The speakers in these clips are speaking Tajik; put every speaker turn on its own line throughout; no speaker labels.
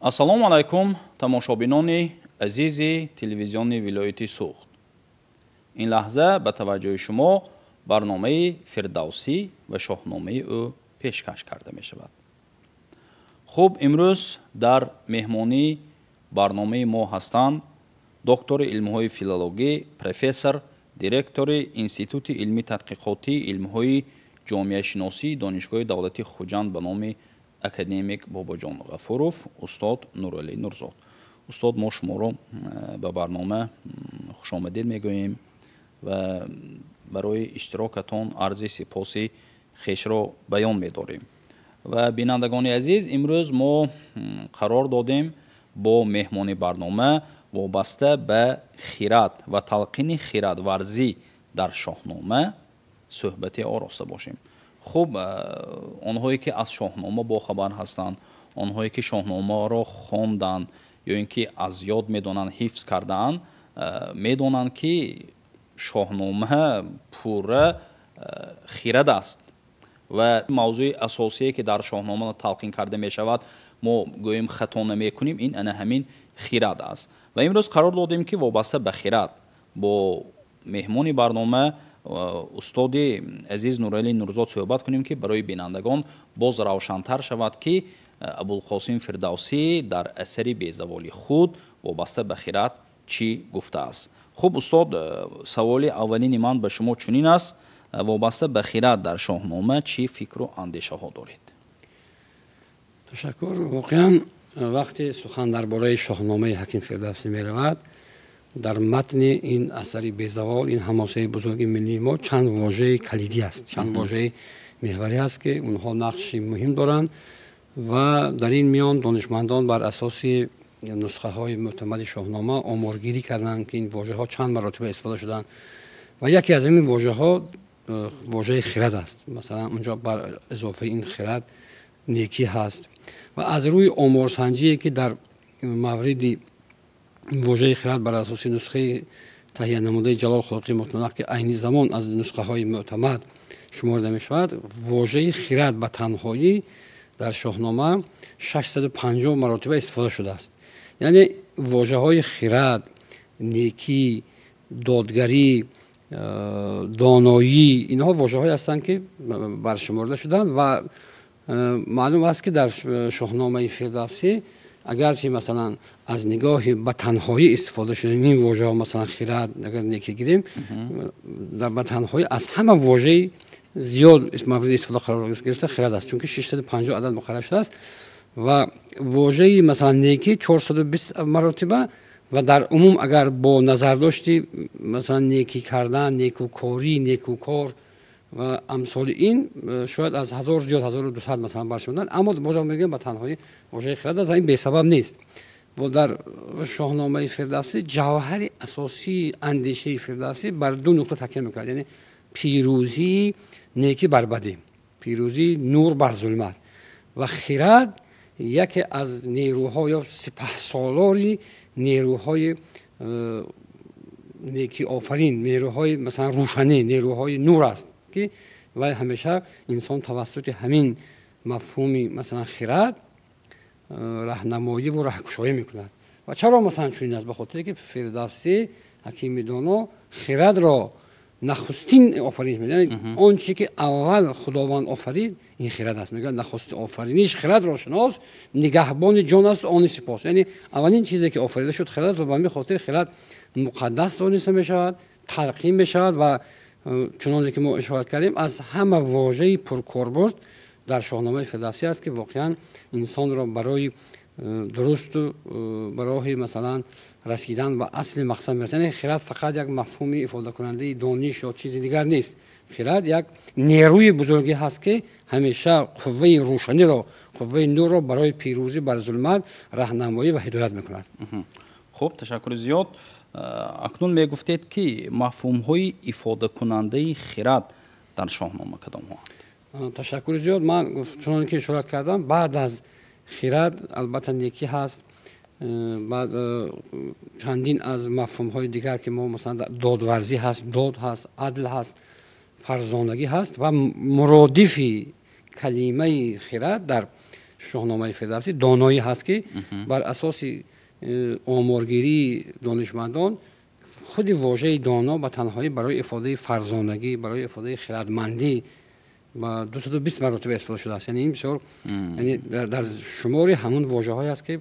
Ассалому алайкум, тамошобинони азизи телевизиони вилояти Суғд. Ин лаҳза ба таваҷҷӯҳи шумо барномаи Фирдавсӣ ва шоҳномаи ӯ пешкаш карда мешавад. Хуб, имрӯз дар меҳмонии барномаи мо ҳастанд доктори илмҳои филологӣ, профессор, директори Институти илмии тадқиқотии илмҳои ҷомеашиносии Донишгоҳи давлатии Хуҷанд ба номи академик Бобоҷон Ғафуров, устод Нуралӣ Нурзод. Устод, мо шуморо ба барнома хушомадед мегӯем ва барои иштирокатон арзи сипоси хешро баён медорем. Ва бинандагони азиз, имрӯз мо қарор додем бо меҳмони барнома вобаста ба хирад ва талқини хирадварзӣ дар Шоҳнома суҳбате ороста бошем. Хуб, онҳое ки аз Шоҳнома бохабар ҳастанд, онҳое ки Шоҳномаро хонданд ё ин ки аз ёд медонанд, ҳифз кардаанд, медонанд, ки Шоҳнома пурра хирад аст ва мавзӯи асосие, ки дар Шоҳнома талқин карда мешавад, мо гӯем, хато намекунем, ин ана ҳамин хирад аст. Ва имрӯз қарор додем, ки вобаста ба хирад бо меҳмони барнома, устоди азиз Нуралӣ Нурзод, суҳбат кунем, ки барои бинандагон боз равшантар шавад, ки Абулқосим Фирдавсӣ дар асари безаволи худ вобаста ба хирад чӣ гуфтааст. Хуб, устод, саволи аввалини ман ба шумо чунин аст: вобаста ба хирад дар Шоҳнома чӣ фикру андешаҳо доред?
Ташаккур. Воқеан, вақте сухан дар бораи Шоҳномаи ҳаким Фирдавсӣ меравад, дар матни ин асари безавол, ин ҳамосаи бузурги миллии мо чанд вожаи калидӣ аст, чанд вожаи меҳварӣ аст, ки онҳо нақши муҳим доранд. Ва дар ин миён донишмандон бар асоси нусхаҳои мӯътамади Шоҳнома оморгирӣ карданд, ки ин вожаҳо чанд маротиба истифода шуданд. Ва яке аз ҳамин вожаҳо вожаи хирад аст. Масалан, унҷо бар изофаи ин хирад некӣ ҳаст. Ва аз рӯи оморсанҷие, ки дар мавриди вожаи хирад бар асоси нусхаи таҳиянамудаи Ҷалол Холиқӣ Мутанақ, ки айни замон аз нусхаҳои мӯътамад шуморда мешавад, вожаи хирад ба танҳоӣ дар Шоҳнома 650 маротиба истифода шудааст. Яъне вожаҳои хирад, некӣ, додгарӣ, доноӣ, инҳо вожаҳое ҳастанд, ки баршуморда шуданд. Ва маълум аст, ки дар Шоҳномаи Фирдавсӣ, агарчи, масалан, аз нигоҳи ба танҳоӣ истифода шудани ин вожаҳо, масалан, хирад, агар некӣ гирем, дар ба танҳоӣ аз ҳама вожаи зиёд мавриди истифода қарор гирифта хирад аст, чунки 650 адад муқаррар шудааст ва вожаи, масалан, некӣ 420 маротиба. Ва дар умум, агар бо назардошти, масалан, некӣ кардан, некӯкорӣ, некӯкор ва амсоли ин, шояд аз 1000 зиёд, 1200, масалан, баршуморданд. Аммо бозам мегӯям, ба танҳоӣ вожаи хирад аст ва ин бесабаб нест. Ва дар Шоҳномаи Фирдавсӣ ҷавҳари асосии андешаи Фирдавсӣ бар ду нуқта такя мекунад, яъне пирӯзии некӣ бар бадӣ, пирӯзии нур бар зулмат. Ва хирад яке аз нерӯҳо ё сипаҳсолори нерӯҳои некиофарин, нерӯҳои, масалан, рӯшанӣ, нерӯҳои нур аст, ки вай ҳамеша инсон тавассути ҳамин мафҳуми, масалан, хирад раҳнамоӣ ву раҳкушоӣ мекунад. Ва чаро, масалан, чунин аст? Ба хотире ки Фирдавсӣ, ҳакими доно, хирадро нахустин офариниш мекунад. Яъне он чи ки аввал Худованд офарид, ин хирад аст. Мегӯяд: «Нахуст офариниш хирадро шинос, нигаҳбони ҷон аст они сипос». Яъне аввалин чизе, ки офарида шуд, хирад аст. Ва ба ҳамин хотир хирад муқаддас дониста мешавад, талқин мешавад. Ва чуноне ки мо ишорат кардем, аз ҳама вожаи пуркорбурд дар Шоҳномаи Фирдавсӣ аст, ки воқеан инсонро барои дурусту ба роҳи, масалан, расидан ба асли мақсад мерасад. Яъне хирад фақат як мафҳуми ифодакунандаи дониш ё чизи дигар нест. Хирад як нерӯи бузургӣ ҳаст, ки ҳамеша қувваи рӯшаниро, қувваи нурро барои пирӯзӣ бар зулмат раҳнамоӣ ва ҳидоят мекунад.
Хуб, ташаккури зиёд. Акнун мегуфтед, ки мафҳумҳои ифодакунандаи хирад дар Шоҳнома кадомҳоанд?
Ташаккури зиёд. Ман, чуноне ки ишорат кардам, баъд аз хирад албатта некӣ ҳаст, баъд чандин аз мафҳумҳои дигар, ки мо, масалан, додварзӣ ҳаст, дод ҳаст, адл ҳаст, фарзонагӣ ҳаст. Ва муродифи калимаи хирад дар Шоҳномаи Фирдавсӣ доноӣ ҳаст, ки бар асоси оморгирии донишмандон худи вожаи доно ба танҳоӣ барои ифодаи фарзонагӣ, барои ифодаи хирадмандӣ ба 220 маротиба истифода шудааст. Яъне ин бисёр, яъне дар шумори ҳамон вожаҳое аст, ки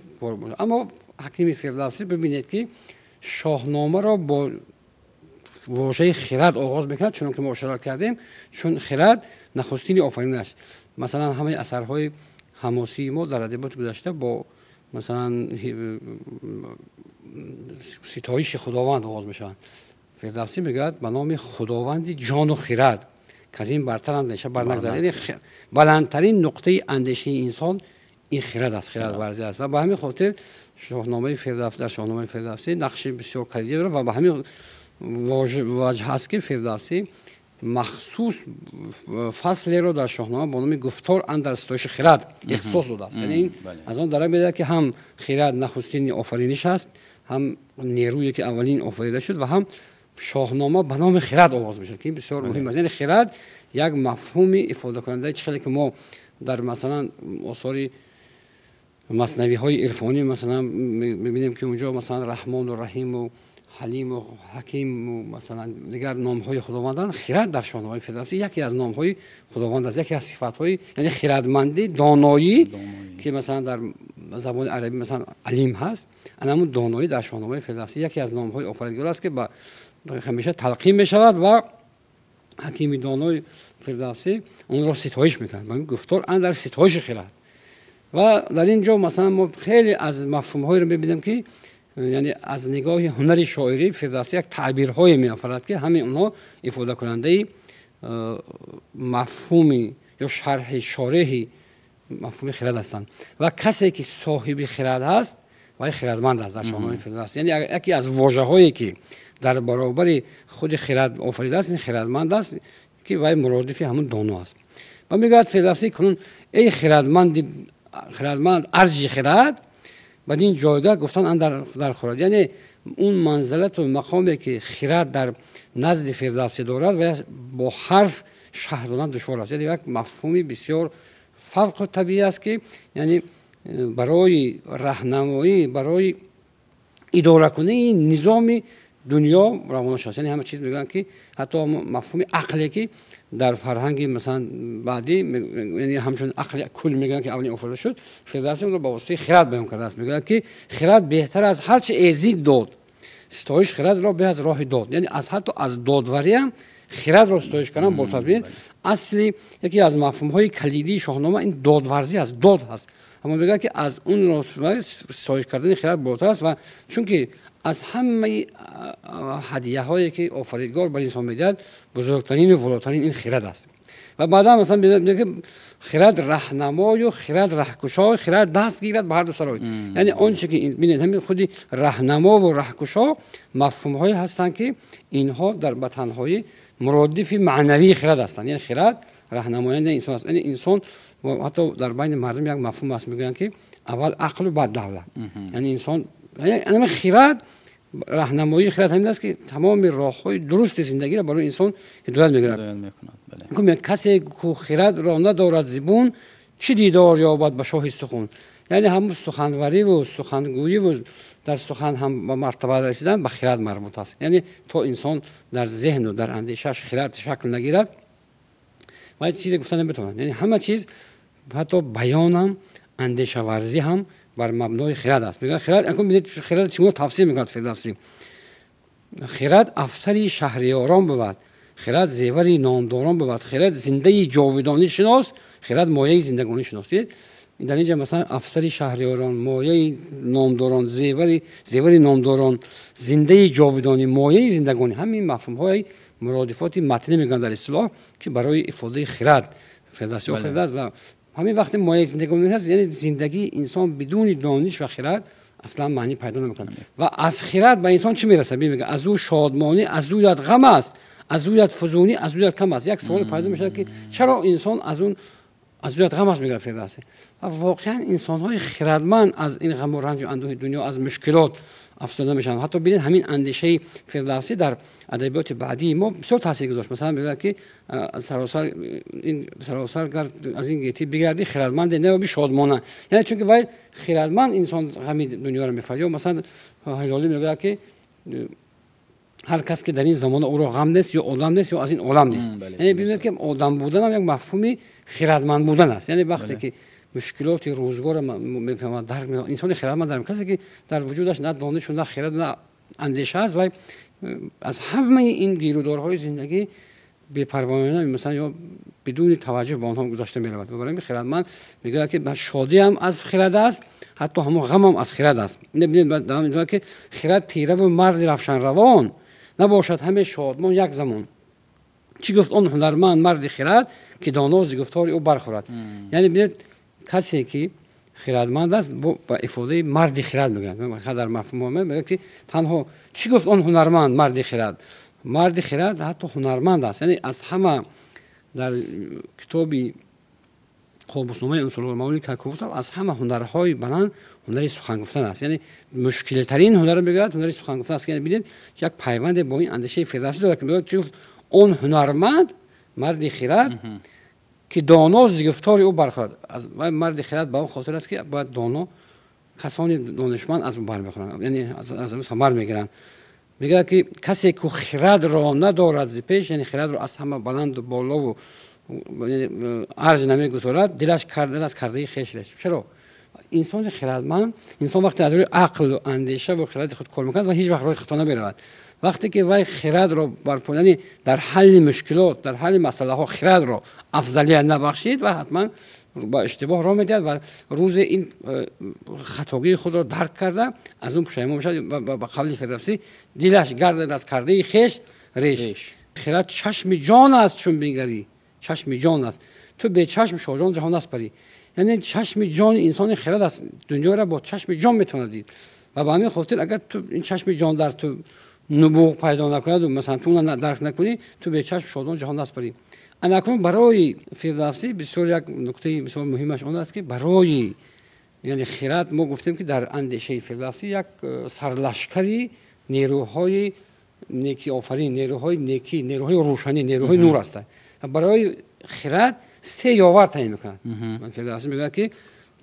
аммо ҳакими Фирдавсӣ бибинед, ки Шоҳномаро бо вожаи хирад оғоз мекунад, чунон ки мо ишора кардем, чун хирад нахустини офаринаш. Масалан, ҳамаи асарҳои ҳамосии мо дар адабиёти гузашта бо масалан ситоиши Худованд оғоз мешаванд. Фирдавсӣ мегӯяд: ба номи Худованди ҷону хирад, ки аз ин бартар андеша бар нагзарад. Яъне баландтарин нуқтаи андешаи инсон ин хирад аст, хирадварзӣ аст. Ва ба ҳамин хотир Шоҳномаи Фирдавсӣ дар Шоҳномаи Фирдавсӣ нақши бисёр калидӣ дорад ва ба ҳамин ваҷҳ аст, ки Фирдавсӣ махсус фаслеро дар Шоҳнома бо номи «Гуфтор андар ситоиши хирад» ихтисос додааст. Яъне ин аз он дарак медиҳад, ки ҳам хирад нахустини офариниш аст, ҳам нерӯе ки аввалин офарида шуд, ва ҳам Шоҳнома ба номи хирад оғоз мешавад, ки ин бисёр муҳим аст. Яъне хирад як мафҳуми ифодакунандаи чӣ хеле ки мо дар масалан осори маснавиҳои ирфонӣ масалан мебинем, ки унҷо масалан Раҳмону Раҳиму Ҳалиму Ҳакиму масалан дигар номҳои Худованданд. Хирад дар Шоҳномаи Фирдавсӣ яке аз номҳои Худованд аст, яке аз сифатҳои, яъне хирадмандӣ, доноӣ, ки масалан дар забони арабӣ масалан алим ҳаст, ана ҳамун доноӣ дар Шоҳномаи Фирдавсӣ яке аз номҳои офаридгор аст, ки ба ҳамеша талқин мешавад ва ҳакими донои Фирдавсӣ онро ситоиш мекунад. Гуфтор андар ситоиши хирад. Ва дар ин ҷо масалан мо хеле аз мафҳумҳоеро мебинем, ки яъне аз нигоҳи ҳунари шоирӣ Фирдавсӣ як таъбирҳое меофарад, ки ҳамаи онҳо ифодакунандаи мафҳуми ё шарҳи шореҳи мафҳуми хирад ҳастанд. Ва касе ки соҳиби хирад ҳаст, вай хирадманд аст дар Шоҳномаи Фирдавсӣ. Яъне яке аз вожаҳое ки дар баробари худи хирад офаридааст, ин хирадманд аст, ки вай муродифи ҳамун доно аст. Ва мегӯяд Фирдавсӣ: кунун эй хирадманди хирадманд, арҷи хирад бад ин ҷойгоҳ гуфтан андар дар хӯрад. Яъне он манзилату мақоме ки хирад дар назди Фирдавсӣ дорад, ва бо ҳарф шарҳ додан душвор аст. Яъне як мафҳуми бисёр фавқу табиӣ аст, ки яъне барои раҳнамоӣ, барои идоракунии низоми дунё равона шудааст. Яъне ҳама чиз мегӯянд, ки ҳатто мафҳуми ақле ки дар фарҳанги масалан баъдӣ, яъне ҳамчун ақли кул мегӯянд, ки аввалин офарида шуд, Фирдавсӣ онро ба воситаи хирад баён кардааст. Мегӯянд, ки хирад беҳтар аз ҳарчи эзид дод, ситоиш хирадро беҳ аз роҳи дод. Яъне аз ҳатто аз додвариам хирадро ситоиш кардан болтар. Бибинед, асли яке аз мафҳумҳои калидии Шоҳнома ин додварзӣ аст, дод ҳаст. Аммо мегӯяд, ки аз онро ситоиш кардани хирад болотар аст. Ва чунки аз ҳамаи ҳадияҳое ки офаридгор бар инсон медиҳад, бузургтарину волотарин ин хирад аст. Ва баъдан масалан мегӯяд, ки хирад раҳнамою хирад раҳкушо, хирад даст гирад ба ҳарду сарой. Яъне он чи ки бинед, ҳамин худи раҳнамову раҳкушо мафҳумҳое ҳастанд, ки инҳо дар ба танҳоӣ муродифи маънавии хирад ҳастанд. Яъне хирад раҳнамояндаи инсон аст. Яъне инсон ҳатто дар байни мардум як мафҳум аст, мегӯянд, ки аввал ақлу баъд давлат. Яъне инсон ҳамин хирад, раҳнамоии хирад ҳамин аст, ки тамоми роҳҳои дурусти зиндагиро барои инсон ҳидоят мекунад. Касе ку хирадро надорад зибун, чӣ дидор ёбад ба шоҳи сухан. Яъне ҳамун суханвариву сухангӯиву дар сухан ҳам ба мартаба расидан ба хирад марбут аст. Яъне то инсон дар зеҳну дар андешааш хирад шакл нагирад, вай чизе гуфта наметавонад. Яъне ҳама чиз, ҳатто баёнам, андешаварзӣ ҳам бар мабнои хирад аст. Мегӯяд хирад, хирад чӣ гуна тавсиф мекунад Фирдавсӣ: хирад афсари шаҳриёрон бувад, хирад зевари номдорон бувад, хирад зиндаи ҷовидонӣ шинос, хирад мояи зиндагонӣ шинос. Дар инҷа масалан афсари шаҳриёрон, мояи номдорон, зевари номдорон, зиндаи ҷовидонӣ, мояи зиндагонӣ, ҳамин мафҳумҳои муродифоти матнӣ мегӯянд дар истилоҳ, ки барои ифодаи хирад Фирдавсӣ офаридааст. Ва ҳамин вақте мояи зиндагонӣ ҳаст, яъне зиндагии инсон бидуни дониш ва хирад аслан маънӣ пайдо намекунад. Ва аз хирад ба инсон чӣ мерасад? Мегӯяд: аз ӯ шодмонӣ, аз ӯят ғам аст, аз ӯят фузунӣ, аз ӯят кам аст. Як савол пайдо мешавад, ки чаро инсон аз он аз ӯят ғам аст, мегӯяд Фирдавсӣ. Ва воқеан инсонҳои хирадманд аз ин ғаму ранҷу андӯҳи дунё, аз мушкилот, Афсурда мешаванд. Ҳатто бинед, ҳамин андешаи Фирдавсӣ дар адабиёти баъдии мо бисёр таъсир гузошт. Масалан, мегӯяд, ки саросар ин саросар гар аз ин гетӣ бигардӣ, хирадманде наёбӣ шодмона. Яъне чунки вай хирадманд инсон ғами дунёро мефаҳмад. Ё масалан, Ҳилолӣ мегӯяд, ки ҳар кас ки дар ин замона ӯро ғам нест, ё одам нест, ё аз ин олам нест. Яъне бибинед, ки одам буданам як мафҳуми хирадманд будан аст. Яъне вақте ки мушкилоти рӯзгорро мефаҳмад, дарк мекунад, инсони хирадманд дар касе ки дар вуҷудаш на донишу, на хирад, на андеша аст, вай аз ҳамаи ин гирудорҳои зиндагӣ бепарвоёна, масалан, ё бидуни таваҷҷӯҳ ба онҳо гузашта меравад. Ва барои ҳамин хирадманд мегӯяд, ки шодиам аз хирад аст, ҳатто ҳамон ғамам аз хирад аст. Бибинед, ки хирад тираву марди равшанравон набошад ҳаме шодмон як замон. Чӣ гуфт он ҳунарманд марди хирад, ки доно зи гуфтори ӯ бархӯрад. Яъне бинед, касе ки хирадманд аст, ба ифодаи марди хирад мегӯянд, дар мафҳум мегӯяд, ки танҳо чӣ гуфт он ҳунарманд марди хирад, марди хирад ҳатто ҳунарманд аст. Яъне аз ҳама дар китоби Қобусномаи Унсурулмавлии Каковус аз ҳама ҳунарҳои баланд ҳунари сухан гуфтан аст. Яъне мушкилтарин ҳунарро мегӯяд ҳунари сухан гуфтан аст. Яъне бинед, як пайванде бо ин андешаи Фирдавсӣ дорад, ки мегӯяд, чӣ гуфт он ҳунарманд марди хирад, ки доно зи гуфтори ӯ бархӯрад. Вай марди хирад ба он хотир аст, ки бояд доно, касони донишманд аз ӯ бармехӯранд, яъне аз ӯ самар мегиранд. Мегӯяд, ки касе ку хирадро надорад зи пеш, яъне хирадро аз ҳама баланду болову арҷ намегузорад, дилаш карда аз кардаи хеш реш. Чаро инсони хирадманд, инсон вақте аз рӯи ақлу андеша ва хиради худ кор мекунад ва ҳеҷ вақт роҳи хато намеравад. Вақте ки вай хирадро барпо, яъне дар ҳалли мушкилот, дар ҳалли масъалаҳо хирадро афзалият набахшид, ва ҳатман ба иштибоҳ роҳ медиҳад ва рӯзе ин хатогии худро дарк карда аз он пушаймон мешавад ва ба қавли Фирдавсӣ дилаш гардад аз кардаи хеш реш. Хирад чашми ҷон аст, чун бингарӣ чашми ҷон аст, ту бечашм шоҳҷон ҷаҳон наспарӣ. Яъне чашми ҷони инсони хирад аст, дунёро бо чашми ҷон метавонад дид. Ва ба ҳамин хотир агар ту ин чашми ҷон дар ту нубуғ пайдо накунад, масалан, ту онро дарк накунӣ, ту бечашм шодон ҷаҳон наспарӣ. Анакун барои Фирдавсӣ бисёр як нуктаи бисёр муҳимаш он аст, ки барои яъне хирад мо гуфтем, ки дар андешаи Фирдавсӣ як сарлашкари нерӯҳои некиофарин, нерӯҳои некӣ, нерӯҳои рӯшанӣ, нерӯҳои нур ҳастанд. Барои хирад се ёвар таъин мекунад. Фирдавсӣ мегӯяд, ки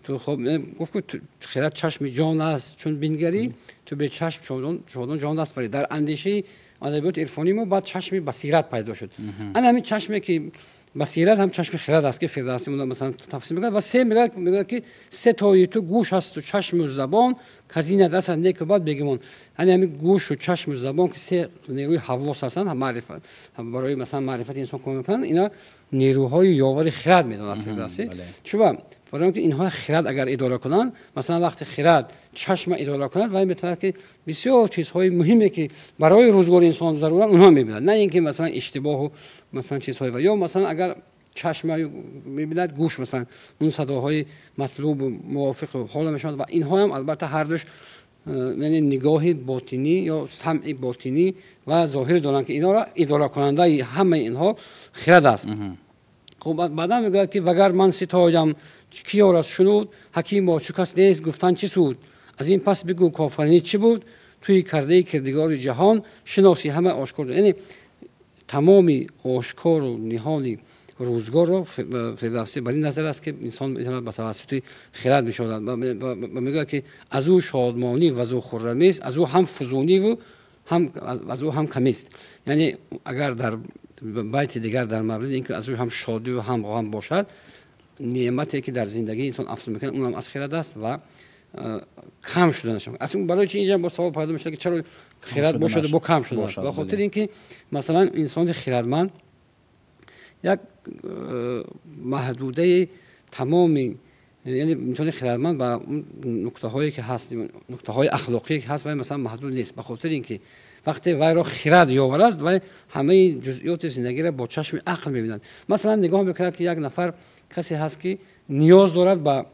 ту хоб гуфт, ки хирад чашми ҷон аст, чун бингарӣ, ту бечашм шодон ҷаҳон наспарӣ. Дар андешаи адабиёти ирфонии мо баъд чашми басират пайдо шуд. Ана ҳамин чашме ки басират ҳам чашми хирад аст, ки Фирдавсӣ масалан тафсир мекунад. Ва се мегӯяд, ки се тои ту гӯш асту чашму забон, кази надрасад неку бад бегумон. Яъне ҳамин гӯшу чашму забон, ки се нерӯи ҳавос ҳастанд, маърифат барои масалан маърифати инсон кӯмак мекунанд, ина нерӯҳои ёвари хирад медонад Фирдавсӣ. Чуба барои ки инҳо хирад агар идора кунанд, масалан, вақте хирад чашма идора кунад, вай метавонад, ки бисёр чизҳои муҳиме, ки барои рӯзгори инсон заруранд, онҳо мебинад, на ин ки масалан иштибоҳу масалан чизҳои. Ё масалан, агар чашма мебинад, гӯш масалан он садоҳои матлубу мувофиқу ҳола мешавад. Ва инҳоам албатта ҳардуш яъне нигоҳи ботинӣ ё самъи ботинӣ ва зоҳир доранд, ки инҳоро идоракунандаи ҳамаи инҳо хирад аст. Хуб, баъдан мегӯяд, ки вагар ман ситоям, киёр аст шунуд? Ҳакимо, чу кас нест, гуфтан чӣ суд? Аз ин пас бигӯ, кофаринӣ чӣ буд? Туи кардаи кирдигори ҷаҳон шиносӣ ҳама ошкор. Яъне тамоми ошкору ниҳони рӯзгорро Фирдавсӣ бар ин назар аст, ки инсон метавонад ба тавассути хирад бишодад. Ва мегӯяд, ки аз ӯ шодмонӣ ва аз ӯ хуррамист, аз ӯ ҳам фузуниву ҳам аз ӯ ҳам камист. Яъне агар дар байти дигар дар мавриди ин ки аз ӯ ҳам шодиву ҳам ғам бошад, неъмате ки дар зиндагии инсон афзун мекунад, онам аз хирад аст ва кам шуданаш. Аслан барои чи инҷа бо савол пайдо мешавад, ки чаро хирад бошад бо кам шуданаш? Ба хотири ин ки масалан инсони хирадманд як маҳдудаи тамоми, яъне инсони хирадманд ба нуктаҳое ки ҳаст, нуктаҳои ахлоқие ки ҳаст, вай масалан маҳдуд нест. Ба хотири ин ки вақте вайро хирад ёвар аст, вай ҳамаи ҷузъиёти зиндагиро бо чашми ақл мебинад. Масалан, нигоҳ мекунад, ки як нафар касе ҳаст, ки ниёз дорад ба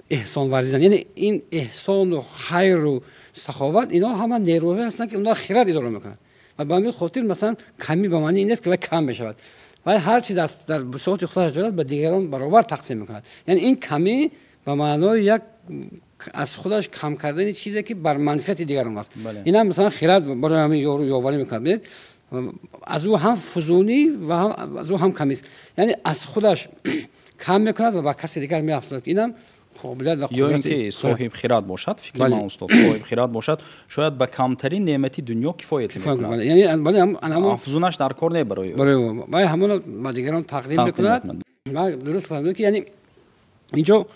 эҳсон варзидан. Яъне ин эҳсону хайру саховат, инҳо ҳама нерӯҳое ҳастанд, ки онҳо хирад идора мекунанд. Ва ба ҳамин хотир масалан камӣ ба маънии ин нест, ки вай кам мешавад. Вай ҳар чи дар бисоти худаш дорад, ба дигарон баробар тақсим мекунад. Яъне ин камӣ ба маънои як Аз худаш кам кардани чизе ки бар манфиати дигарон аст. Ин ҳам масалан хирад барои ҳамин ёру ёварӣ мекунад. Аз ӯ ҳам фузунӣ ва аз ӯ ҳам камист, яъне аз худаш кам мекунад ва ба каси дигар меафзояд. Инам қобилият ва
ё ин ки соҳиб хирад бошад, фикри ман, устод, соҳиб хирад бошад, шояд ба камтарин неъмати дунё кифоят мекунад.
Яъне
афзунаш дар кор не барои
ӯ, вай ҳамонро ба дигарон тақдим мекунад. Дуруст фаҳмидем, ки яъне инҷо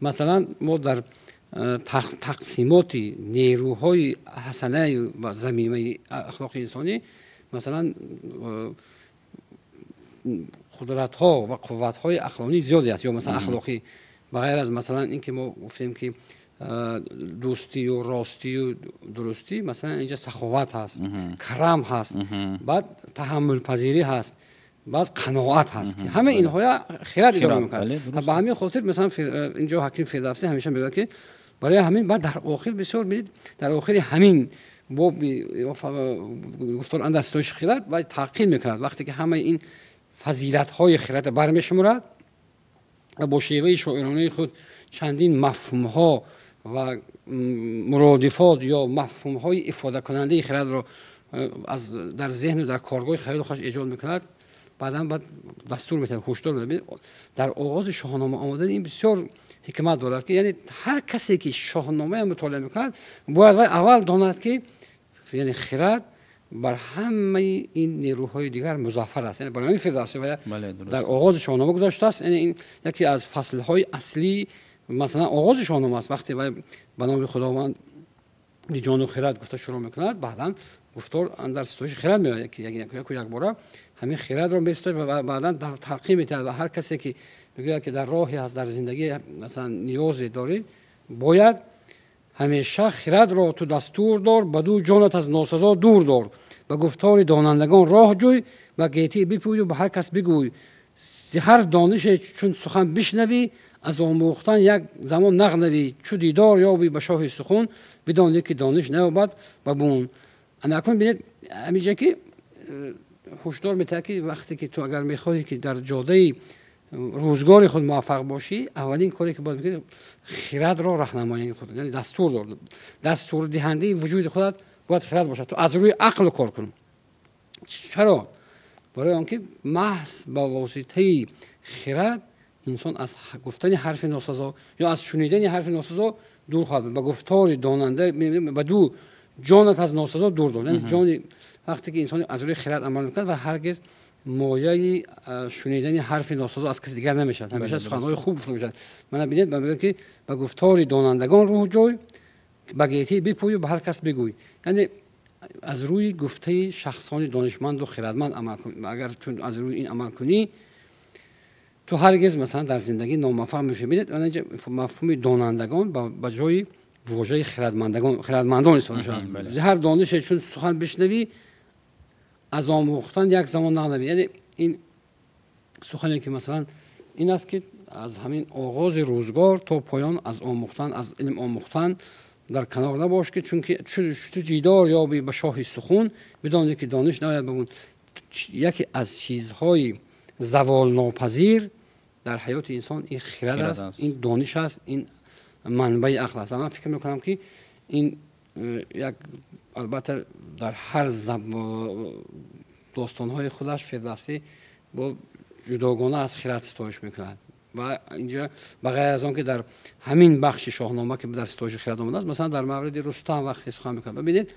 масалан мо дар тақсимоти нерӯҳои ҳасана ва замимаи ахлоқи инсонӣ, масалан, қудратҳо ва қувватҳои ақлонии зиёде аст, ё масалан ахлоқӣ, ба ғайр аз масалан ин ки мо гуфтем, ки дӯстию ростию дурустӣ, масалан, инҷа саховат ҳаст, карам ҳаст, баъд таҳаммулпазирӣ ҳаст, баъд қаноат ҳаст. Ҳама инҳоя хирад идора мекунад. Ба ҳамин хотир, масалан, инҷо ҳаким Фирдавсӣ ҳамеша мегӯяд, ки барои ҳамин баъд дар охир бисёр бинед, дар охири ҳамин боби гуфтор андар ситоиши хирад ва таъқид мекунад, вақте ки ҳамаи ин фазилатҳои хирата бармешуморад ва бо шеваи шоиронаи худ чандин мафҳумҳо ва муродифот ё мафҳумҳои ифодакунандаи хирадро аз дар зеҳну дар коргоҳи хаёли худаш эҷод мекунад, баъдан баъд дастур метавад, ҳушдор медиҳад. Дар оғози Шоҳнома омадани ин бисёр ҳикмат дорад, ки яъне ҳар касе ки Шоҳномаро мутолиа мекунад, бояд вай аввал донад, ки яъне хирад бар ҳамаи ин нерӯҳои дигар музаффар аст. Яъне барои ҳамин Фирдавсӣ дар оғози Шоҳнома гузоштааст. Яъне ин яке аз фаслҳои аслии, масалан, оғози Шоҳнома аст. Вақте вай ба номи Худованд ҷону хирад гуфта шурӯъ мекунад, баъдан гуфтор андар ситоиши хирад меояд, ки яку якбора ҳамин хирадро меситояд ва баъдан дар талқин метиҳад ва ҳар касе ки мегӯяд, ки дар роҳе ҳаст, дар зиндагӣ, масалан, ниёзе дорӣ, бояд ҳамеша хирадро ту дастур дор, ба ду ҷонат аз носазо дур дор, ба гуфтори донандагон роҳ ҷӯй, ба гетӣ бипӯю ба ҳар кас бигӯй. Зи ҳар донише чун сухан бишнавӣ, аз омӯхтан як замон нағнавӣ. Чу дидор ёбӣ ба шоҳи сухан, бидонӣ, ки дониш наёбад ба бун. Ана акнун бинед, ҳаминҷа ки ҳушдор метиҳад, ки вақте ки ту агар мехоҳӣ, ки дар ҷодаи рӯзгори худ муваффақ бошӣ, аввалин коре ки бояд бикунӣ, хирадро раҳнамоии худ, яъне дастур дор, дастурдиҳандаи вуҷуди худат бояд хирад бошад. Ту аз рӯи ақл кор кун. Чаро? Барои он ки маҳз ба воситаи хирад инсон аз гуфтани ҳарфи носазо ё аз шунидани ҳарфи носазо дур хоҳад буд. Ба гуфтори донанда ба ду ҷонат аз носазо дур дор, яъне ҷони вақте ки инсон аз рӯи хирад амал мекунад ва ҳаргиз мояи шунидани ҳарфи носазо аз каси дигар намешавад, ҳамеша суханҳои хуб гуфта мешавад. Мана бинед, мегӯяд, ки ба гуфтори донандагон рӯҳ ҷӯй, ба гетӣ бипӯю ба ҳар кас бигӯй, яъне аз рӯи гуфтаи шахсони донишманду хирадманд амал кун. Агар чун аз рӯи ин амал кунӣ, ту ҳаргиз, масалан, дар зиндагӣ номуваффақ мешавӣ. Бинед, мафҳуми донандагон ба ҷои вожаи хирадмандон истифода шудааст. Ҳар донише чун сухан бишнавӣ, аз омӯхтан як замон нағнавӣ. Яъне ин сухане ки, масалан, ин аст, ки аз ҳамин оғози рӯзгор то поён аз омӯхтан, аз илм омӯхтан дар канор набош, ки чунки ту дидор ёбӣ ба шоҳи сухан, бидонӣ, ки дониш наояд ба бун. Яке аз чизҳои заволнопазир дар ҳаёти инсон ин хирад аст, ин дониш аст, ин манбаи ақл аст. Ман фикр мекунам, ки ин як, албатта, дар ҳар достонҳои худаш Фирдавсӣ бо ҷудогона аз хирад ситоиш мекунад. Ва инҷа, ба ғайр аз он ки дар ҳамин бахши Шоҳнома, ки дар ситоиши хирад омадааст, масалан, дар мавриди Рустам вақте сухан мекунад, бибинед,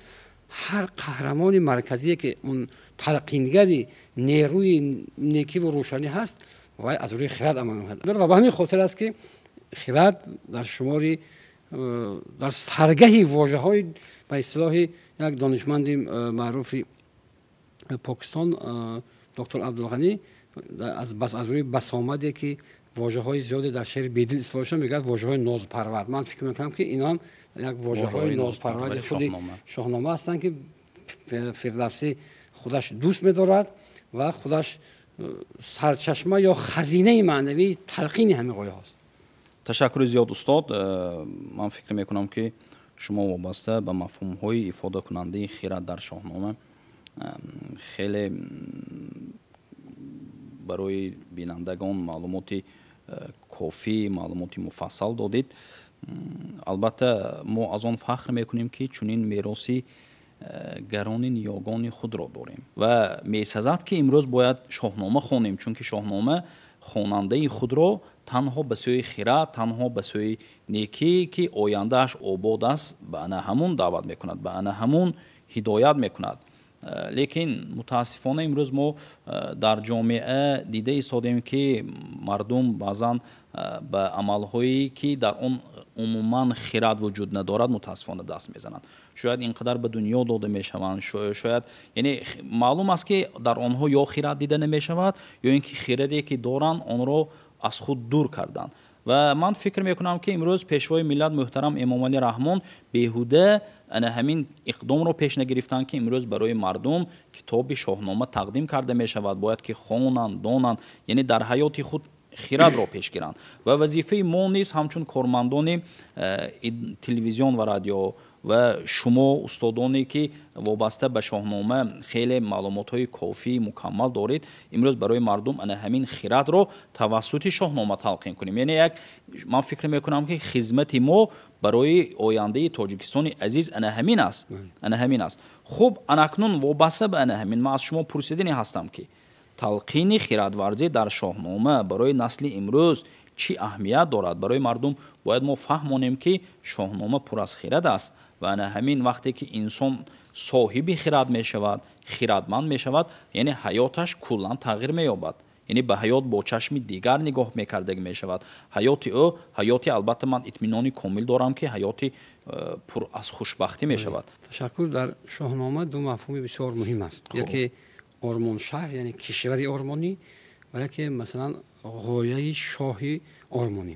ҳар қаҳрамони марказие, ки он талқингари нерӯи некиву рӯшанӣ ҳаст, вай аз рӯи хирад амал мекунад. Ва ба ҳамин хотир аст, ки хирад дар шумори, дар саргаҳи вожаҳои, ба истилоҳи як донишманди маъруфи Покистон, доктор Абдулғанӣ, аз рӯи басомаде, ки вожаҳои зиёде дар шеъри Бедил истифода шуда, мегӯяд вожаҳои нозпарвар. Ман фикр мекунам, ки инҳам як вожаҳои нозпарвари худи Шоҳнома ҳастанд, ки Фирдавсӣ худаш дӯст медорад ва худаш сарчашма ё хазинаи маънавии талқини ҳамин ғояҳост.
Ташаккури зиёд, устод. Ман фикр мекунам, ки шумо вобаста ба мафҳумҳои ифодакунандаи хирад дар Шоҳнома хеле барои бинандагон маълумоти кофӣ, маълумоти муфассал додед. Албатта мо аз он фахр мекунем, ки чунин мероси гарони ниёгони худро дорем ва месазад, ки имрӯз бояд Шоҳнома хонем, чунки Шоҳнома хонандаи худро танҳо ба сӯи хирад, танҳо ба сӯи некӣ, ки ояндааш обод аст, ба ана ҳамун даъват мекунад, ба ана ҳамун ҳидоят мекунад. Лекин мутаассифона имрӯз мо дар ҷомеа дида истодем, ки мардум баъзан ба амалҳое, ки дар он умуман хирад вуҷуд надорад, мутаассифона даст мезананд. Шояд ин қадар ба дунё дода мешаванд, шояд, яъне маълум аст, ки дар онҳо ё хирад дида намешавад, ё ин ки хираде, ки доранд, онро аз худ дур карданд. Ва ман фикр мекунам, ки имрӯз Пешвои миллат муҳтарам Эмомалӣ Раҳмон беҳуда ана ҳамин иқдомро пеш нагирифтанд, ки имрӯз барои мардум китоби Шоҳнома тақдим карда мешавад. Бояд ки хонанд, донанд, яъне дар ҳаёти худ хирадро пеш гиранд. Ва вазифаи мо низ ҳамчун кормандони телевизион ва радио ва шумо устодоне, ки вобаста ба Шоҳнома хеле маълумотҳои кофӣ мукаммал доред, имрӯз барои мардум ана ҳамин хирадро тавассути Шоҳнома талқин кунем. Яъне як ман фикр мекунам, ки хизмати мо барои ояндаи Тоҷикистони азиз ана ҳамин аст, ана ҳамин аст. Хуб, анакнун вобаста ба ана ҳамин ман аз шумо пурсиданӣ ҳастам, ки талқини хирадварзӣ дар Шоҳнома барои насли имрӯз чӣ аҳамият дорад? Барои мардум бояд мо фаҳмонем, ки Шоҳнома пур аз хирад аст ва ана ҳамин вақте ки инсон соҳиби хирад мешавад, хирадманд мешавад, яъне ҳаёташ куллан тағйир меёбад, яъне ба ҳаёт бо чашми дигар нигоҳ мекардагӣ мешавад. Ҳаёти ӯ ҳаёти, албатта ман итминони комил дорам, ки ҳаёти пур аз хушбахтӣ мешавад.
Ташаккур. Дар Шоҳнома ду мафҳуми бисёр муҳим аст: яке ормоншаҳр, яъне кишвари ормонӣ, ва яке масалан ғояи шоҳи ормонӣ.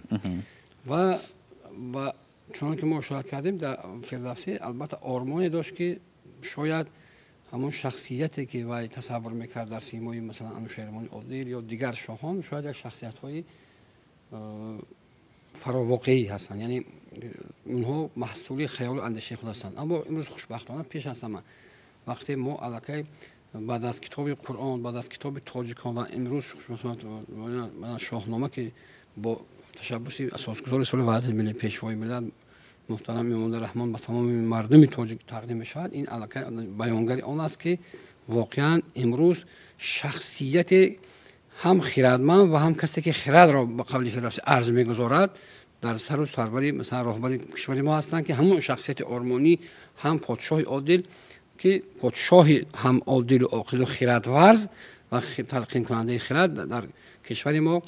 Ва чунон ки мо ишора кардем, дар Фирдавсӣ албатта ормоне дошт, ки шояд ҳамон шахсияте, ки вай тасаввур мекард дар симои масалан Анушервони Одил ё дигар шоҳон, шояд як шахсиятҳои фаровоқеӣ ҳастанд, яъне онҳо маҳсули хаёлу андешаи худ ҳастанд. Аммо имрӯз хушбахтона, пеш аз ҳама вақте мо аллакай баъд аз китоби Қуръон, баъд аз китоби тоҷикон ва имрӯз Шоҳнома, ки бо ташаббуси асосгузори соли Ваҳдати миллӣ, Пешвои миллат муҳтарам Эмомалӣ Раҳмон ба тамоми мардуми тоҷик тақдим мешавад, ин аллакай баёнгари он аст, ки воқеан имрӯз шахсияте ҳам хирадманд ва ҳам касе, ки хирадро ба қавли Фирдавсӣ арз мегузорад, дар сару сарвари масалан роҳбари кишвари мо ҳастанд, ки ҳамон шахсияти ормонӣ, ҳам подшоҳи одил, ки подшоҳи ҳам одилу оқилу хирадварз ва талқинкунандаи хирад дар кишвари мо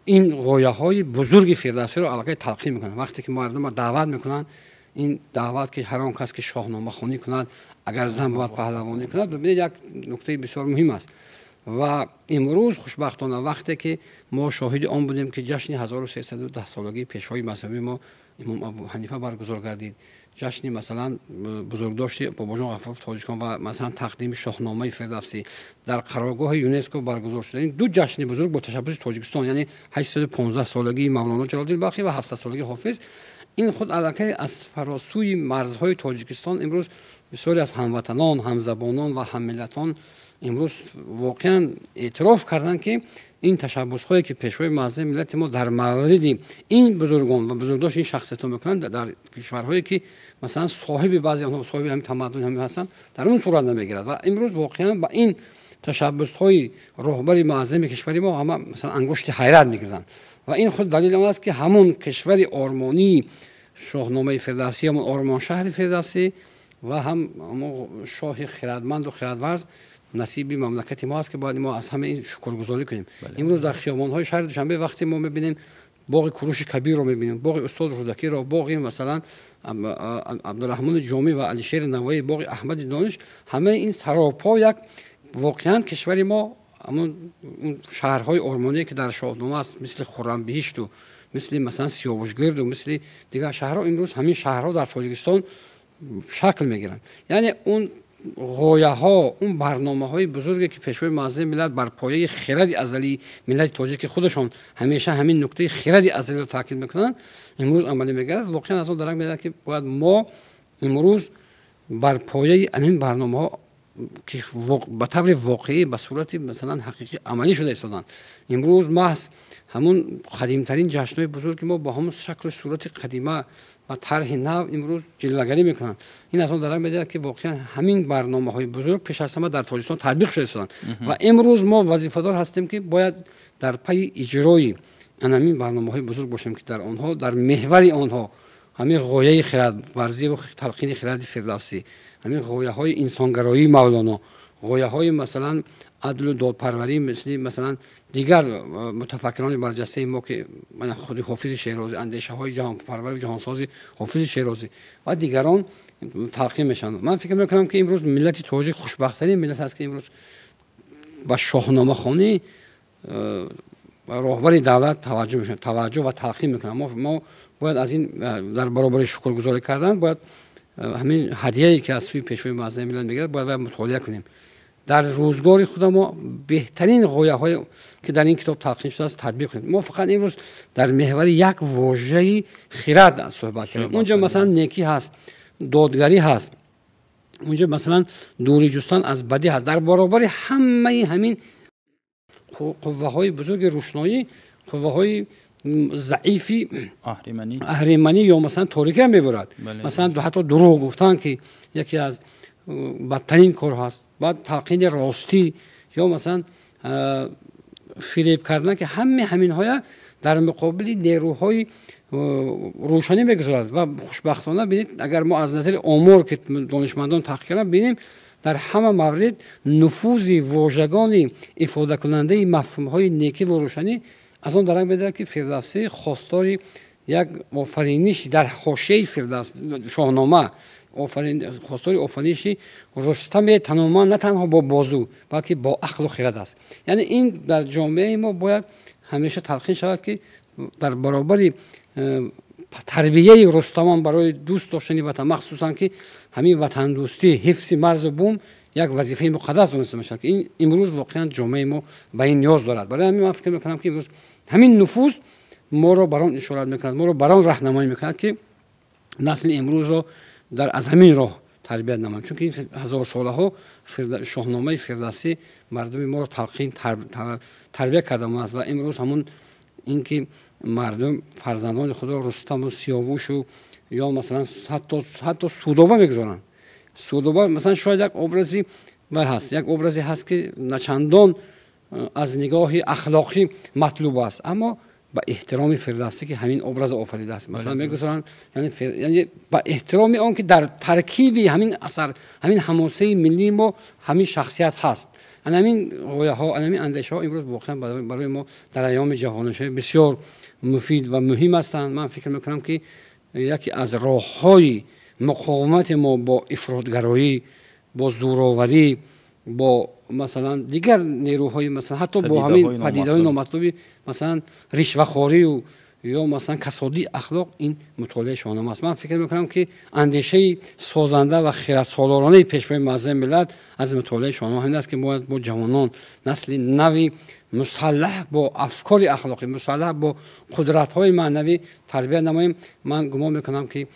ин ғояҳои бузурги Фирдавсиро аллакай талқин мекунанд. Вақте ки мардумро даъват мекунанд, ин даъват, ки ҳар он кас, ки шоҳномахонӣ кунад, агар зан бояд, паҳлавонӣ кунад, бибинед, як нуктаи бисёр муҳим аст. Ва имрӯз хушбахтона вақте ки мо шоҳиди он будем, ки ҷашни 1310-солагии пешвои мазҳабии мо имом Абу Ҳанифа баргузор гардид, ҷашни масалан бузургдошти Бобоҷон Ғафуров тоҷикон ва масалан тақдими Шоҳномаи Фирдавсӣ дар қароргоҳи ЮНЕСКО баргузор шуда, ин ду ҷашни бузург бо ташаббуси Тоҷикистон, яъне 815-солагии Мавлоно Ҷалолиддин Балхӣ ва 700-солагии Ҳофиз, ин худ аллакай аз фаросӯи марзҳои Тоҷикистон имрӯз бисёре аз ҳамватанон, ҳамзабонон ва ҳаммиллатон имрӯз воқеан эътироф карданд, ки ин ташаббусҳое, ки Пешвои муаззами миллати мо дар мавриди ин бузургон ва бузургдошти ин шахсиятҳо мекунанд, дар кишварҳое, ки масалан соҳиби баъзе онҳо соҳиби ҳамин тамаддун ҳамин ҳастанд, дар он сурат намегирад. Ва имрӯз воқеан ба ин ташаббусҳои роҳбари муаззами кишвари мо ҳама масалан ангушти ҳайрат мегизанд. Ва ин худ далели он аст, ки ҳамон кишвари ормонии Шоҳномаи Фирдавсӣ, ҳамон ормоншаҳри Фирдавсӣ ва ҳам шоҳи хирадманду хирадварз насиби мамлакати мо аст, ки бояд мо аз ҳама ин шукргузорӣ кунем. Имрӯз дар хиёбонҳои шаҳри Душанбе вақте мо мебинем, боғи Куруши Кабирро мебинем, боғи устод Рӯдакиро, боғи масалан Абдураҳмони Ҷомӣ ва Алишери Навоӣ, боғи Аҳмади Дониш, ҳамаи ин саропо як воқеан кишвари мо ҳамон шаҳрҳои ормоние, ки дар Шоҳнома аст, мисли Хуррамбиҳишту, мисли масалан Сиёвушгирду, мисли дигар шаҳрҳо, имрӯз ҳамин шаҳрҳо дар Тоҷикистон шакл мегиранд. Яъне он ғояҳо, он барномаҳои бузурге, ки Пешвои муаззами миллат бар пояи хиради азалии миллати тоҷик, ки худашон ҳамеша ҳамин нуктаи хиради азалиро таъкид мекунанд, имрӯз амалӣ мегардад. Воқеан аз он дарак медиҳад, ки бояд мо имрӯз бар пояи ҳамин барномаҳо, ки ба таври воқеӣ, ба сурати масалан ҳақиқӣ амалӣ шуда истоданд, имрӯз маҳз Ҳамун қадимтарин ҷашнҳои бузурги мо бо ҳамун шаклу сурати қадима ва тарҳи нав имрӯз ҷилвагарӣ мекунанд. Ин аз он дарак медиҳад, ки воқеан ҳамин барномаҳои бузург пеш аз ҳама дар Тоҷикистон татбиқ шуда истоданд ва имрӯз мо вазифадор ҳастем, ки бояд дар пайи иҷрои ҳамин барномаҳои бузург бошем, ки дар онҳо, дар меҳвари онҳо ҳамин ғояи хирадварзӣ ва талқини хиради Фирдавсӣ, ҳамин ғояҳои инсонгароии Мавлоно, ғояҳои масалан адлу додпарварӣ, мисли масалан дигар мутафаккирони барҷастаи мо, ки худи Ҳофизи Шерозӣ, андешаҳои ҷаҳонпарвари ҷаҳонсози Ҳофизи Шерозӣ ва дигарон талқин мешаванд. Ман фикр мекунам, ки имрӯз миллати тоҷик хушбахттарин миллат аст, ки имрӯз ба шоҳномахонӣ роҳбари давлат таваҷҷӯҳ мешавад, таваҷҷӯҳ ва талқин мекунад. Мо бояд аз ин дар баробари шукргузорӣ кардан бояд ҳамин ҳадияе, ки аз сӯи пешвои муаззами миллат мегирад, бояд мутолиа кунем. Дар рӯзгори худа мо беҳтарин ғояҳое, ки дар ин китоб талқин шудааст, татбиқ кунем. Мо фақат имрӯз дар меҳвари як вожаи хирад суҳбат кардем. Унҷо масалан некӣ ҳаст, додгарӣ ҳаст, унҷо масалан дурӣ ҷустан аз бадӣ ҳаст. Дар баробари ҳамаи ҳамин қувваҳои бузурги рӯшноӣ, қувваҳои заифи аҳриманӣ ё масалан торикиам мебурад. Масалан ҳатто дурӯғ гуфтан, ки яке аз бадтарин кор ҳаст, баъд талқини ростӣ ё масалан фиреб кардан, ки ҳамаи ҳаминҳоя дар муқобили нерӯҳои рӯшанӣ мегузорад. Ва хушбахтона бинед, агар мо аз назари омор, ки донишмандон таҳқиқ карданд, бинем, дар ҳама маврид нуфузи вожагони ифодакунандаи мафҳумҳои некӣ ва рӯшанӣ аз он дарак медиҳад, ки Фирдавсӣ хостори як офариниш дар ҳошияи Фирдавс Шоҳнома, хостори офариниши Рустами таноманд на танҳо бо бозу, балки бо ақлу хирад аст. Яъне ин дар ҷомеаи мо бояд ҳамеша талқин шавад, ки дар баробари тарбияи рустамон барои дӯст доштани ватан, махсусан ки ҳамин ватандӯстӣ, ҳифзи марзу бум як вазифаи муқаддас дониста мешавад, ки ин имрӯз воқеан ҷомеаи мо ба ин ниёз дорад. Барои ҳамин ман фикр мекунам, ки имрӯз ҳамин нуфуз моро бар он ишорат мекунад, моро бар он раҳнамоӣ мекунад, ки насли имрӯзро дар аз ҳамин роҳ тарбият намоем, чунки ин ҳазорсолаҳо Шоҳномаи Фирдавсӣ мардуми моро талқин тарбия кардамааст. Ва имрӯз ҳамун ин ки мардум фарзандони худро Рустаму Сиёвушу ё масалан ҳатто Судоба мегузоранд. Судоба масалан шояд як образи вай ҳаст, як образе ҳаст, ки начандон аз нигоҳи ахлоқӣ матлуб аст, аммо ба эҳтироми Фирдавсӣ, ки ҳамин образа офаридааст, масалан мегузоранд, яъне ба эҳтироми он ки дар таркиби ҳамин асар, ҳамин ҳамосаи миллии мо ҳамин шахсият ҳаст. Ҳамин ғояҳо, ҳамин андешаҳо имрӯз воқеан барои мо дар айёми ҷаҳонишавӣ бисёр муфид ва муҳим ҳастанд. Ман фикр мекунам, ки яке аз роҳҳои муқовимати мо бо ифротгароӣ, бо зӯроварӣ, бо масалан дигар нерӯҳои, масалан ҳатто бо ҳамин падидаҳои номатлуби, масалан ришвахорию ё масалан касодии ахлоқ, ин мутолиаи Шоҳнома аст. Ман фикр мекунам, ки андешаи созанда ва хирадсолоронаи пешвои муаззами миллат аз мутолиаи Шоҳнома ҳамин аст, ки бояд бо ҷавонон, насли нави мусаллаҳ бо афкори ахлоқӣ, мусаллаҳ бо қудратҳои маънавӣ тарбия намоем. Ман гумон мекунам, ки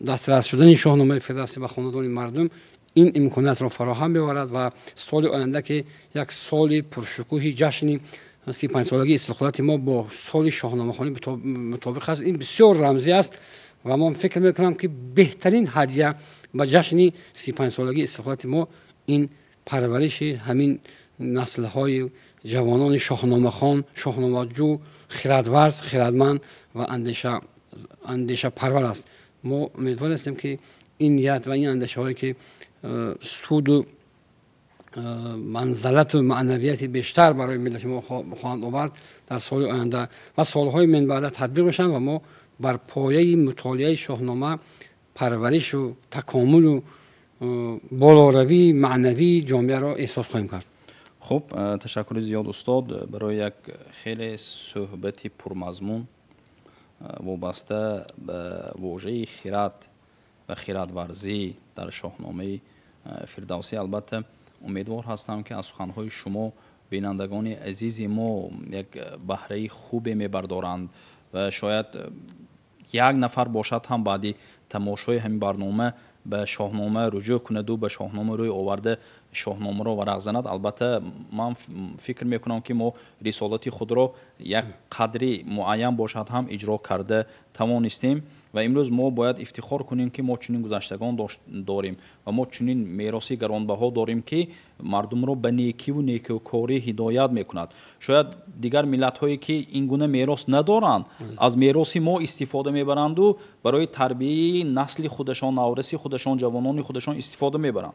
дастрас шудани Шоҳномаи Фирдавсӣ ба хонадони мардум ин имкониятро фароҳам меоварад. Ва соли оянда, ки як соли пуршукӯҳи ҷашни 35-солагии истиқлолияти мо бо соли шоҳномахонӣ мутобиқ аст, ин бисёр рамзӣ аст ва ман фикр мекунам, ки беҳтарин ҳадия ба ҷашни 35-солагии истиқлолияти мо ин парвариши ҳамин наслҳои ҷавонони шоҳномахон, шоҳномаҷӯ, хирадварз, хирадманд ва андешапарвар аст. Мо умедвор ҳастем, ки ин ният ва ин андешаҳое, ки суду манзалату маънавияти бештар барои миллати мо хоҳанд овард, дар соли оянда ва солҳои минбаъда татбиқ мешаванд ва мо бар пояи мутолиаи Шоҳнома парваришу такомулу болоравии маънавии ҷомеаро эҳсос хоҳем кард.
Хуб, ташаккури зиёд, устод, барои як хеле суҳбати пурмазмун вобаста ба вожаи хирад ва хирадварзӣ дар Шоҳномаи Фирдавсӣ. Албатта, умедвор ҳастам, ки аз суханҳои шумо бинандагони азизи мо як баҳраи хубе мебардоранд ва шояд як нафар бошад ҳам баъди тамошои ҳамин барнома ба Шоҳнома руҷӯъ кунаду ба Шоҳнома рӯй оварда, Шоҳномаро варақ занад, албатта, ман фикр мекунам, ки мо рисолати худро як қадри муайян бошад ҳам иҷро карда тавонистем. Ва имрӯз мо бояд ифтихор кунем, ки мо чунин гузаштагон дорем ва мо чунин мероси гаронбаҳо дорем, ки мардумро ба некиву некукорӣ ҳидоят мекунад. Шояд дигар миллатҳое, ки ин гуна мерос надоранд, аз мероси мо истифода мебаранду барои тарбияи насли худашон, навраси худашон, ҷавонони худашон истифода мебаранд,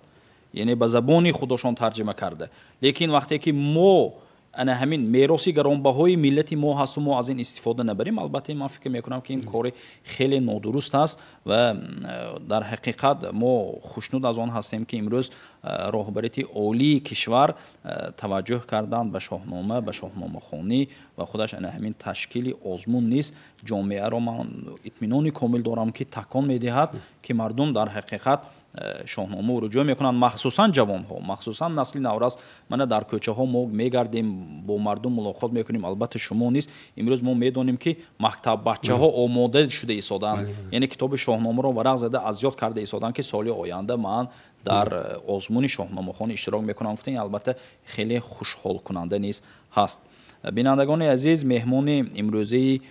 яъне ба забони худашон тарҷима карда. Лекин вақте ки мо ана ҳамин мероси гаронбаҳои миллати мо ҳасту мо аз ин истифода набарем, албатта, ман фикр мекунам, ки ин кори хеле нодуруст аст. Ва дар ҳақиқат мо хушнуд аз он ҳастем, ки имрӯз роҳбарияти олии кишвар таваҷҷӯҳ карданд ба Шоҳнома, ба шоҳномахонӣ, ва худаш ана ҳамин ташкили озмун низ ҷомеаро, ман итминони комил дорам, ки такон медиҳад, ки мардум дар ҳақиқат Шоҳнома руҷӯъ мекунанд, махсусан ҷавонҳо, махсусан насли наврас. Мана, дар кӯчаҳо мо мегардем, бо мардум мулоқот мекунем, албатта, шумо низ. Имрӯз мо медонем, ки мактаббачаҳо омода шуда истоданд, яъне китоби Шоҳномаро варақ зада, аз ёд карда истоданд, ки соли оянда ман дар озмуни шоҳномахонӣ иштирок мекунам, гуфта. Албатта, хеле хушҳолкунанда низ ҳаст. Бинандагони азиз, меҳмони имрӯзаи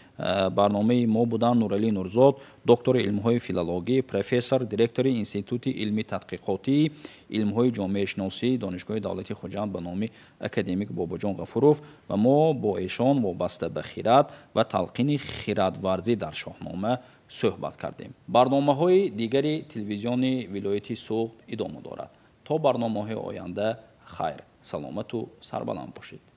барномаи мо буданд Нуралӣ Нурзод, доктори илмҳои филологӣ, профессор, директори Институти илми тадқиқотии илмҳои ҷомеашиносии Донишгоҳи давлатии Хуҷанд ба номи академик Бобоҷон Ғафуров, ва мо бо эшон вобаста ба хирад ва талқини хирадварзӣ дар Шоҳнома суҳбат кардем. Барномаҳои дигари телевизиони вилояти Суғд идома дорад. То барномаҳои оянда хайр, саломату сарбаланд бошед.